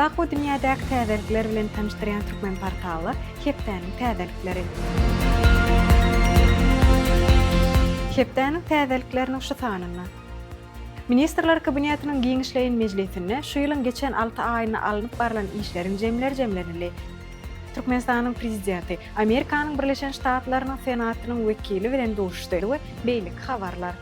Ýurtdaky we dünýädäki täzelikler bilen tanyşdyrýan Türkmen portally hepdäniň täzelikleri. Hepdäniň täzelikleriniň şu sanynda. Ministrler Kabinetiniň giňişleýin mejlisinde şu ýylyň geçen alty aýynda alnyp barlan işleriň jemleri jemlenildi. Türkmenistanyň Prezidenti Amerikanyň Birleşen Ştatlarynyň Senatynyň wekili bilen duşuşdy we beýleki habarlar.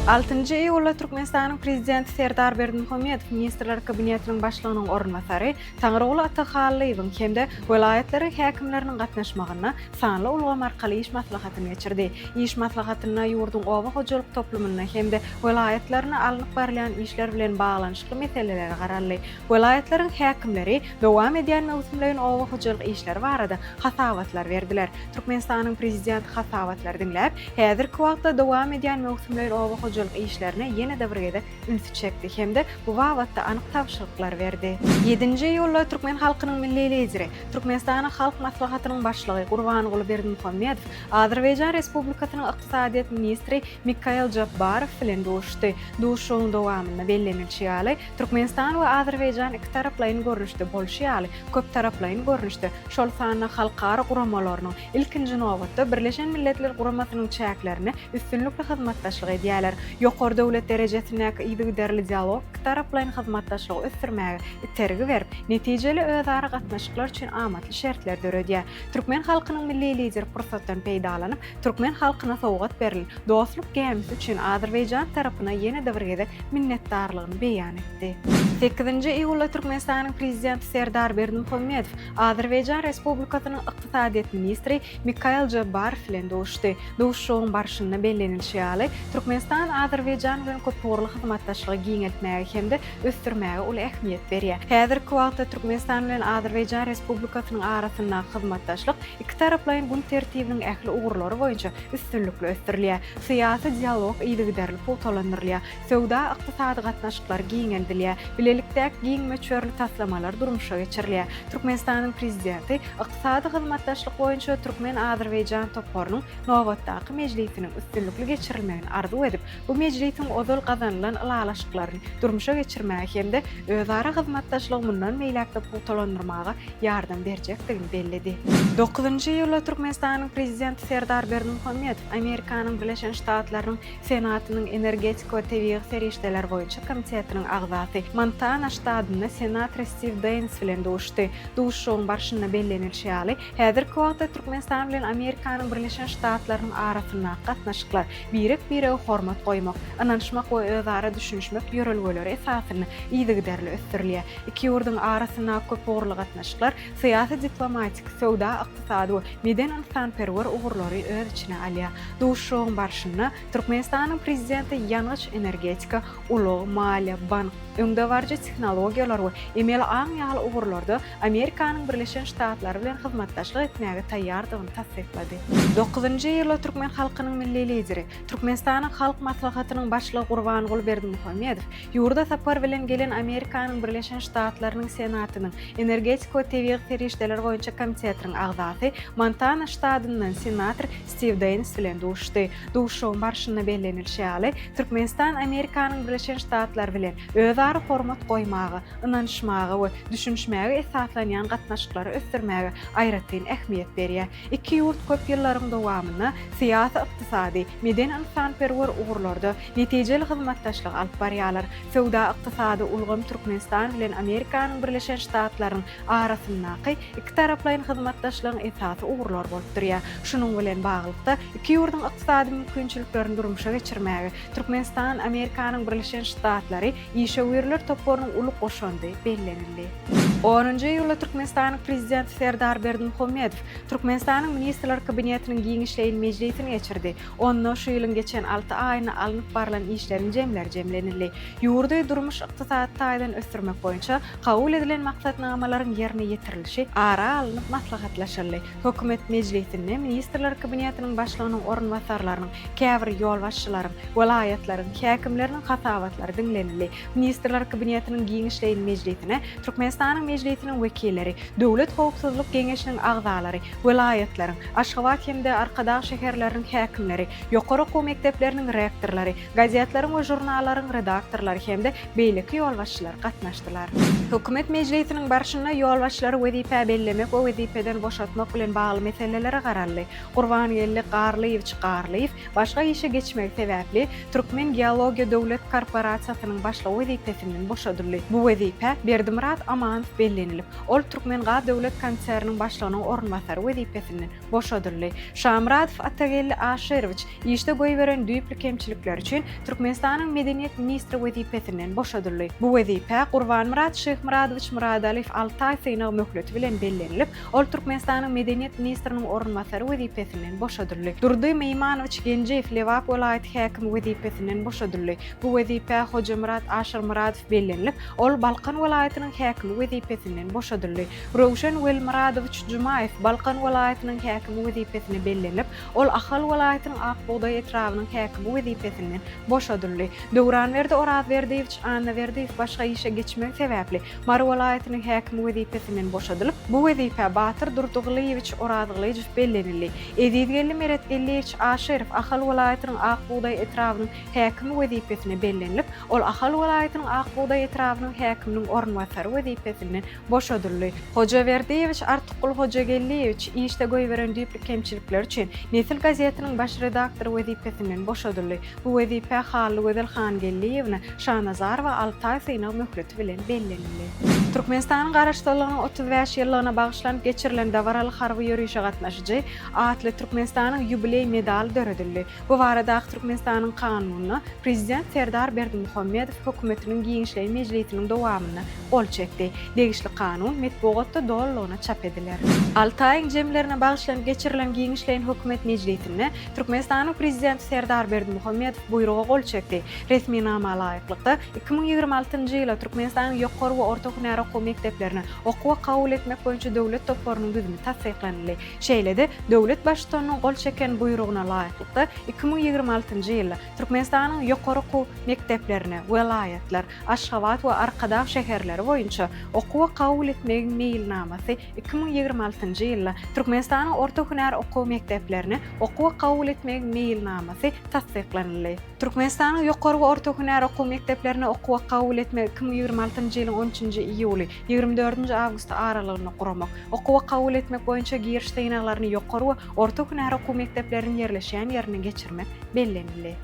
Altynjy iýulda Türkmenistanyň Prezidenti Serdar Berdimuhamedow Ministrler Kabinetiniň Başlygynyň orunbasary Taňryguly Atahallyýewiň hem-de welaýatlaryň häkimleriniň gatnaşmagynda sanly ulgam arkaly iş maslahatyny geçirdi. Iş maslahatynda ýurduň oba hojalyk toplumynda hem-de welaýatlarynda alnyp barylýan işler bilen baglanyşykly meselelere garaldy. Welaýatlaryň häkimleri dowam edýän möwsümleýin oba hojalyk işleri barada hasabatlar berdiler. Türkmenistanyň Prezidenti hasabatlary diňläp, häzirki wagtda dowam edýän möwsümleýin oba hojalyk işlerine ýene-de bir gezek ünsi çekdi hem-de bu babatda anyk tabşyryklary berdi. Ýedinji iýulda türkmen halkynyň Milli Lideri, Türkmenistanyň Halk Maslahatynyň Başlygy Gurbanguly Berdimuhamedow Azerbaýjan Respublikasynyň ykdysadyýet ministri Mikail Jabbarow bilen duşuşdy. Duşuşygyň dowamynda bellenilişi ýaly, Türkmenistan we Azerbaýjan ikitaraplaýyn görnüşde bolşy ýaly, köptaraplaýyn görnüşde, şol sanda halkara guramalarynyň, ilkinji nobatda, Birleşen Milletler Guramasynyň çäklerinde üstünlikli hyzmatdaşlyk edýärler. Ýokary döwlet derejesindäki yzygiderli dialog ikitaraplaýyn hyzmatdaşlygy ösdürmäge itergi berip, netijeli özara gatnaşyklar üçin amatly şertleri döredýär. Türkmen halkynyň Milli Lideri pursatdan peýdalanyp, türkmen halkyna sowgat berlen Dostluk gämisi üçin azerbaýjan tarapyna ýene-de bir gezek minnetdarlygyny beýan etdi. Sekizinji iýulda Türkmenistanyň Prezidenti Serdar Berdimuhamedow Azerbaýjan Respublikasynyň ykdysadyýet ministri Mikail Jabbarow bilen duşuşdy. Duşuşygyň barşynda bellenilişi ýaly, Türkmenistan Azerbaýjan bilen köpugurly hyzmatdaşlygy giňeltmäge hem-de ösdürmäge uly ähmiýet berýär. Häzirki wagtda Türkmenistan bilen Azerbaýjan Respublikasynyň arasyndaky hyzmatdaşlyk ikitaraplaýyn gün tertibiniň ähli ugurlary boýunça üstünlikli ösdürilýär. Syýasy dialog yzygiderli pugtalandyrylýar, söwda-ykdysady gatnaşyklar giňeldilýär, bilelikdäki giň möçberli taslamalar durmuşa geçirilýär. Türkmenistanyň Prezidenti Ykdysady hyzmatdaşlyk boýunça türkmen-azerbaýjan toparynyň nobatdaky mejlisiniň üstünlikli geçirilmegini arzuw edip, bu mejlisiň ozal gazanylan ylalaşyklaryny durmuşa geçirmäge hem-de özara hyzmatdaşlygy mundan beýläk-de pugtalandyrmaga ýardam berjekdigini belledi. Dokuzynjy iýulda Türkmenistanyň Prezidenti Serdar Berdimuhamedow Amerikanyň Birleşen Ştatlarynyň Senatynyň Energetika we tebigy serişdeler boýunça komitetiniň agzasy, Montana ştatynda senator Stiw Deýns bilen duşuşdy. Duşuşygyň barşynda bellenilişi ýaly, häzirki wagtda Türkmenistan bilen Amerikanyň Birleşen Ştatlarynyň arasyndaky gatnaşyklar birek-birege hormat goýmak, ynanyşmak we özara düşünişmek ýörelgeleri esasynda yzygiderli ösdürilýär. Iki ýurduň arasyndaky köpugurly gatnaşyklar syýasy-diplomatik, söwda-ykdysady we medeni-ynsanperwer ugurlary öz içine alýar. Duşuşygyň barşynda Türkmenistanyň Prezidenti ýangyç-energetika, ulag, maliýe, bank, öňdebaryjy tehnologiýalar we emeli aň ýaly ugurlarda Amerikanyň Birleşen Ştatlary bilen hyzmatdaşlyk etmäge taýýardygyny tassyklady. Dokuzynjy iýulda türkmen halkynyň Milli Lideri, Türkmenistanyň Halk Maslahatynyň Başlygy Gurbanguly Berdimuhamedow ýurda sapar bilen gelen Amerikanyň Birleşen Ştatlarynyň Senatynyň Energetika we tebigy serişdeler boýunça komitetiniň agzasy, Montana ştatyndan senator Stiw Deýns bilen duşuşdy. Duşuşygyň barşynda bellenilişi ýaly, Türkmenistan Amerikanyň Birleşen Ştatlary bilen özara hormat goýmaga, ynanyşmaga we düşünişmäge esaslanýan gatnaşyklary ösdürmäge aýratyn ähmiýet berýär. Iki ýurt köp ýyllaryň dowamynda syýasy, ykdysady, medeni-ynsanperwer ugurlarda netijeli hyzmatdaşlygy alyp barýarlar. Söwda-ykdysady ulgam Türkmenistan bilen Amerikanyň Birleşen Ştatlarynyň arasyndaky ikitaraplaýyn hyzmatdaşlygyň esasy ugurlary bolup durýar. Şunuň bilen baglylykda, iki ýurduň ykdysady mümkinçiliklerini durmuşa geçirmäge Türkmenistan, Amerikanyň Birleşen Ştatlary işewürler toparynyň uly goşandy bellenildi. Onunjy iýulda Türkmenistanyň Prezidenti Serdar Berdimuhamedow Türkmenistanyň Ministrler Kabinetiniň giňişleýin mejlisini geçirdi. Onda şu ýylyň geçen alty aýynda alnyp barlan işleriň jemleri jemlenildi. Ýurdy durmuş-ykdysady taýdan ösdürmek boýunça kabul edilen maksatnamalaryň ýerine ýetirilişi ara alnyp maslahatlaşyldy. Hökümet mejlisinde Ministrler Kabinetiniň Başlygynyň orunbasarlarynyň, käbir ýolbaşçylaryň, welaýatlaryň häkimleriniň hasabatlary diňlenildi. Ministrler Kabinetiniň giňişleýin mejlisine Türkmenistanyň. Mejlisiniň wekilleri, Döwlet howpsuzlyk geňeşiniň agzalary, welaýatlaryň, Aşgabat hem-de Arkadag şäherleriniň häkimleri, ýokary okuw mekdepleriniň rektorlary, gazetleriň we žurnallaryň redaktorlary hem-de beýleki ýolbaşçylar gatnaşdylar. Hökümet mejlisiniň barşynda ýolbaşçylary wezipä bellemek we wezipeden boşatmak bilen bagly meselelere garaldy. Gurbangeldi Garlyýewiç Garlyýew başga işe geçmegi sebäpli, Türkmengeologiýa döwlet korporasiýasynyň başlygy wezipesinden boşadyldy. Bu wezipä Berdimyrat Amanow bellenilip, ol Türkmengaz döwlet konserniniň başlygynyň orunbasary wezipesinden boşadyldy. Şamyradow Atageldi Aşyrowiç işde goýberen düýpli kemçilikleri üçin Türkmenistanyň medeniýet ministri wezipesinden boşadyldy. Bu wezipä Gurbanmyrat Şyhmyradowiç Myradalyýew alty aý synag möhleti bilen bellenilip, Ol Türkmenistanyň medeniýet ministriniň orunbasary wezipesinden boşadyldy. Durdy Meýmanowiç Genjiýew Lebap welaýaty häkimi wezipesinden boşadyldy. Bu wezipä Hojamyrat Aşyrmyradow bellenilip, ol Balkan welaýatynyň häkimi wezipesinden boşadyldy. Röwşen Welmyradowiç Jumaýew Balkan welaýatynyň häkimi wezipesine bellenilip, ol Ahal welaýatynyň Ak bugdaý etrabynyň häkimi wezipesinden boşadyldy. Döwranberdi Orazberdiýewiç Annaberdiýew başga işe geçmegi sebäpli, Mary welaýatynyň häkimi wezipesinden boşadylyp, bu wezipä Batyr Durdygylyýewiç Orazgylyjow bellenildi. Ezizgeldi Meretgeldiýewiç Aşyrow Ahal welaýatynyň Ak bugdaý etrabynyň häkimi wezipesine bellenilip, ol Ahal welaýatynyň Ak bugdaý etrabynyň häkiminiň orunbasary wezipesinden boşadyldy. Hojaberdiýewiç Artykgul Hojageldiýewiç işde goýberen düýpli kemçilikleri üçin Nesil gazetiniň baş redaktory wezipesinden boşadyldy. Bu wezipä Hallygözel Hangeldiýewna Şanazarowa alty aý synag möhleti bilen bellenildi. Türkmenistanyň Garaşsyzlygynyň 35 ýyllygyna bagyşlanyp geçirilen dabaraly harby ýörişe gatnaşyjy atly Türkmenistanyň ýubileý medaly döredildi. Bu baradaky Türkmenistanyň Kanunyna Prezident Serdar Berdimuhamedow Hökümetiniň giňişleýin mejlisiniň dowamynda gol çekdi. Degişli kanun metbugatda dolulygyna çap ediler. Altaýyň jemlerine bagyşlanyp geçirilen giňişleýin hökümet mejlisinde Türkmenistanyň Prezidenti Serdar Berdimuhamedow buýruga gol çekdi. Resminama laýyklykda, 2026-njy ýyla Türkmenistanyň ýokary we orta hünär okuw mekdeplerine okuwa kabul etmek boýunça döwlet toparynyň düzümi tassyklanyldy. Şeýle-de, döwlet Baştutanynyň gol çeken buýrugyna laýyklykda, 2026-njy ýylda Türkmenistanyň ýokary okuw mekdeplerine welaýatlar, Aşgabat we Arkadag şäherleri boýunça okuwa kabul etmegiň meýilnamasy 2026-njy ýylda Türkmenistanyň orta hünär okuw mekdeplerine okuwa kabul etmegiň meýilnamasy tassyklanyldy. Türkmenistanyň ýokary we orta hünär okuw mekdeplerine okuwa kabul etmegi 2026-njy ýylyň on üçünji iýuly, 24-nji awgusty aralygynda guramak, okuwa kabul etmek boýunça giriş synaglaryny ýokary we orta hünär okuw mekdepleriniň ýerleşýän ýerinde geçirmek bellenildi.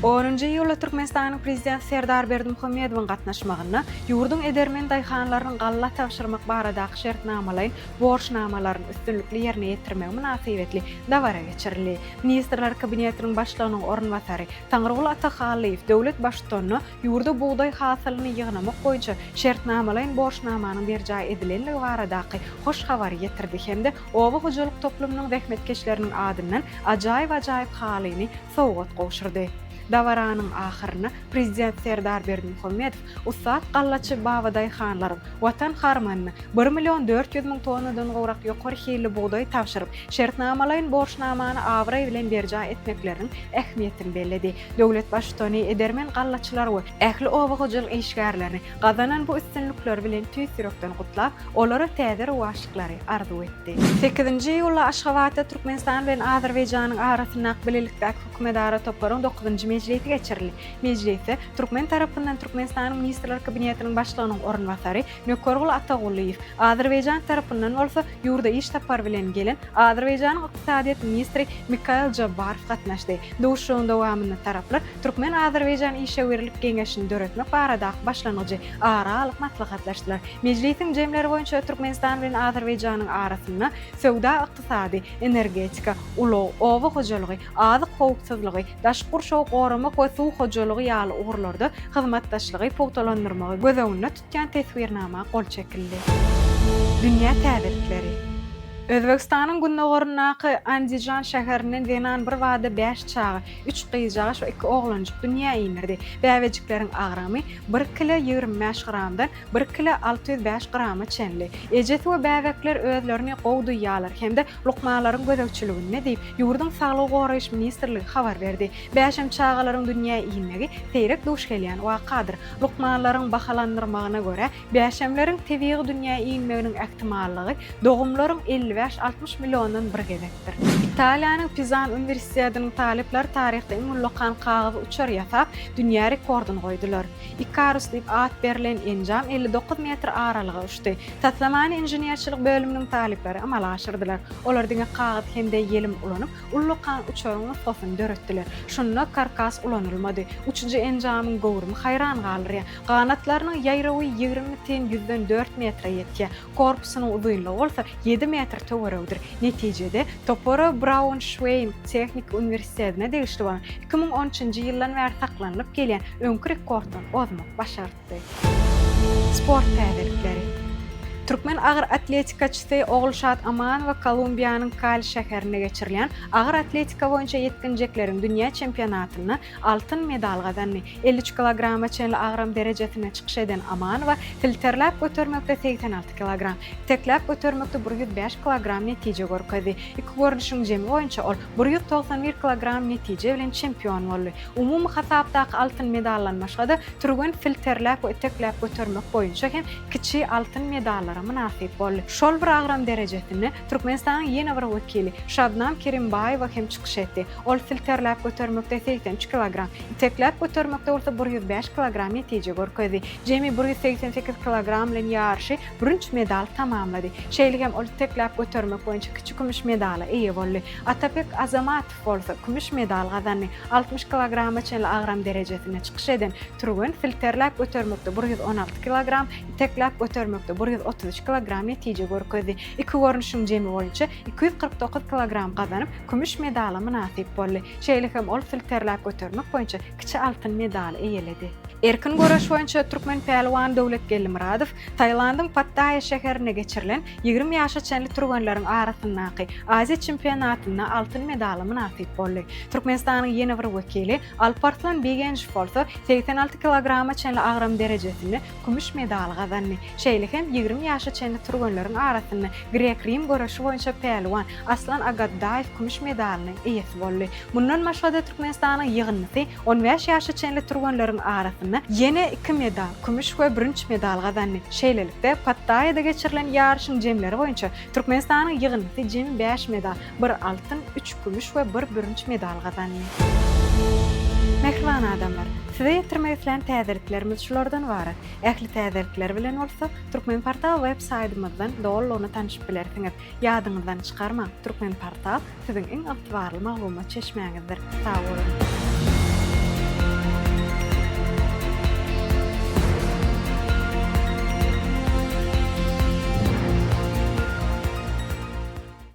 Onunjy iýulda Türkmenistanyň Prezidenti Serdar Berdimuhamedowyň gatnaşmagynda ýurduň edermen daýhanlarynyň galla tabşyrmak baradaky şertnamalaýyn borçnamalaryny üstünlikli ýerine ýetirmegi mynasybetli dabara geçirildi. Ministrler Kabinetiniň Başlygynyň orunbasary Taňryguly Atahallyýew döwlet Baştutanyna ýurda bugdaý hasylyny ýygnamak boýunça şertnamalaýyn borçnamanyň berjaý edilendigi baradaky hoş habary ýetirdi hem-de oba hojalyk toplumynyň zähmetkeşleriniň adyndan ajaýyp-ajaýyp halyny sowgat gowşurdy. Dabaranyň ahyrynda Prezident Serdar Berdimuhamedow ussat gallaçy babadaýhanlaryň Watan harmanyna bir million 400 müň tonnadan gowrak ýokary hilli bugdaý tabşyryp, şertnamalaýyn borçnamany abraý bilen berjaý etmekleriniň ähmiýetini belledi. Döwlet Baştutany edermen gallaçylary we ähli oba hojalyk işgärlerini gazanan bu üstünlikleri bilen tüýs ýürekden gutlap, olara täze rowaçlyklary arzuw etdi. Sekizinji iýulda Aşgabatda Türkmenistan bilen Azerbaýjanyň arasyndaky bilelikdäki hökümetara toparyň dokuzynjy mejlisi geçirildi. Mejlisde türkmen tarapyndan Türkmenistanyň Ministrler Kabinetiniň Başlygynyň orunbasary Nökerguly Atagulyýew, azerbaýjan tarapyndan bolsa ýurda iş sapary bilen gelen Azerbaýjanyň ykdysadyýet ministri Mikail Jabbarow gatnaşdy. Duşuşygyň dowamynda taraplar Türkmen-azerbaýjan işewürlik geňeşini döretmek baradaky başlangyjy ara alyp maslahatlaşdylar. Mejlisiň jemleri boýunça Türkmenistan bilen Azerbaýjanyň arasynda söwda-ykdysady, energetika, ulag, oba hojalygy, azyk howpsuzlygy, daşky gurşawy goramak we suw hojalygy ýaly ugurlarda hyzmatdaşlygy pugtalandyrmagy göz öňünde tutýan teswirnama gol çekildi. Dünýä täzelikleri. Özbegistanyň gündogaryndaky Andijan şäherinden zenan birbada bäş çaga, üç gyzjagaş we iki oglanjyk dünýä indirdi. Bäbejikleriň agramy bir kile 25 gramdan bir kile 605 grama çenli. Ejesi we bäbekler özlerini gowy duýýarlar hem-de lukmanlaryň gözegçiliginde diýip, ýurduň Saglygy goraýyş ministrligi habar berdi. Bäşem çagalaryň dünýä inmegi seýrek duş gelýän wakadyr. Lukmanlaryň bahalandyrmagyna görä, Bäşemleriň tebigy dünýä inmeginiň ähtimallygy dogumlaryň 55-60 milliondan bir gezekdir. Italiýanyň Pizan uniwersitetiniň talyplary taryhda iň ullakan kagyz uçar ýasap, dünýä rekordyny goýdular. Ikarus diýip at berlen enjam 59 metr aralyga uçdy. Taslamany inženerçilik bölüminiň talyplary amala aşyrdylar. Olar diňe kagyz hem-de ýelim ulanyp, ullakan uçaryň nusgasyny döretdiler. Şunda karkas ulanylmady. Uçujy enjamyň göwrümi haýran galdyrýar. Ganatlarynyň ýaýrawy 20,4 metre ýetýär, korpusynyň uzynlygy bolsa ýedi metr töweregidir. Netijede, topara Braunşweýg tehniki uniwersitetine degişli bolan 2013-nji ýyldan bäri saklanylyp gelýän öňki rekorddan ozmak başartdy. Sport täzelikleri. Türkmen agyr atletikaçysy Ogulşat Amanowa Kolumbiýanyň Kali şäherinde geçirilýän agyr atletika boýunça ýetginjekleriň dünýä çempionatynda altyn medal gazandy. 53 kilograma çenli agram derejesinde çykyş eden Amanowa silterläp götermekde 86 kilogram, itekläp götermekde 105 kilogram netije görkezdi. Iki görnüşiň jemi boýunça ol 191 kilogram netije bilen çempion boldy. Umumy hasapdaky altyn medaldan başga-da, türgen silterläp we itekläp götermek boýunça hem kiçi altyn medallara mynasyp boldy. Şol bir agram derejesinde Türkmenistanyň ýene bir wekili Şabnam Kerimbaýewa hem çykyş etdi. Ol silterläp götermekde 83 kilogram, itekläp götermekde bolsa 105 kilogram netije görkezdi. Jemi 188 kilogram bilen ýaryşy bürünç medal tamamlady. Şeýle hem ol itekläp götermek boýunça kiçi kümüş medala eýe boldy. Atabek Azamatow bolsa kümüş medal gazandy. 60 kilograma çenli agram derejesinde çykyş eden türgen silterläp götermekde 116 kilogram, itekläp götermekde 133 kilogram netije görkezdi. Iki görnüşiň jemi boýunça 249 kilogram gazanyp, kümüş medala mynasyp boldy. Şeýle hem ol silterläp götermek boýunça kiçi altyn medaly eýeledi. Erkin göreş boýunça türkmen pälwany Döwlet Geldimyradow Tailandyň Pattaýa şäherinde geçirilen 20 ýaşa çenli türgenleriň arasyndaky Aziýa çempionatynda altyn medala mynasyp boldy. Türkmenistanyň ýene bir wekili Alparslan Begenjow bolsa 86 kilograma çenli agram derejesinde kümüş medaly gazandy. Şeýle hem 20 ýaşa çenli türgenleriň arasynda grek-rim göreşi boýunça pälwan Aslan Agaddaýew kümüş medalynyň eýesi boldy. Mundan başga-da Türkmenistanyň ýygyndysy 15 ýaşa çenli türgenleriň arasynda ýene iki medal, kümüş we bürünç medal gazandy. Şeýlelikde, Pattaýada geçirilen ýaryşyň jemleri boýunça Türkmenistanyň ýygyndysy jemi bäş medal, bir altyn, üç kümüş we bir bürünç medal gazandy. Mähriban adamlar! Size ýetirmek islän täzeliklerimiz şulardan ybarat. Ähli täzelikler bilen bolsa Turkmenportal web saýtymyzdan dolulygyna tanşyp bilersiňiz. Ýadyňyzdan çykarmaň, Turkmenportal siziň iň ygtybarly maglumat çeşmäňizdir. Sag boluň!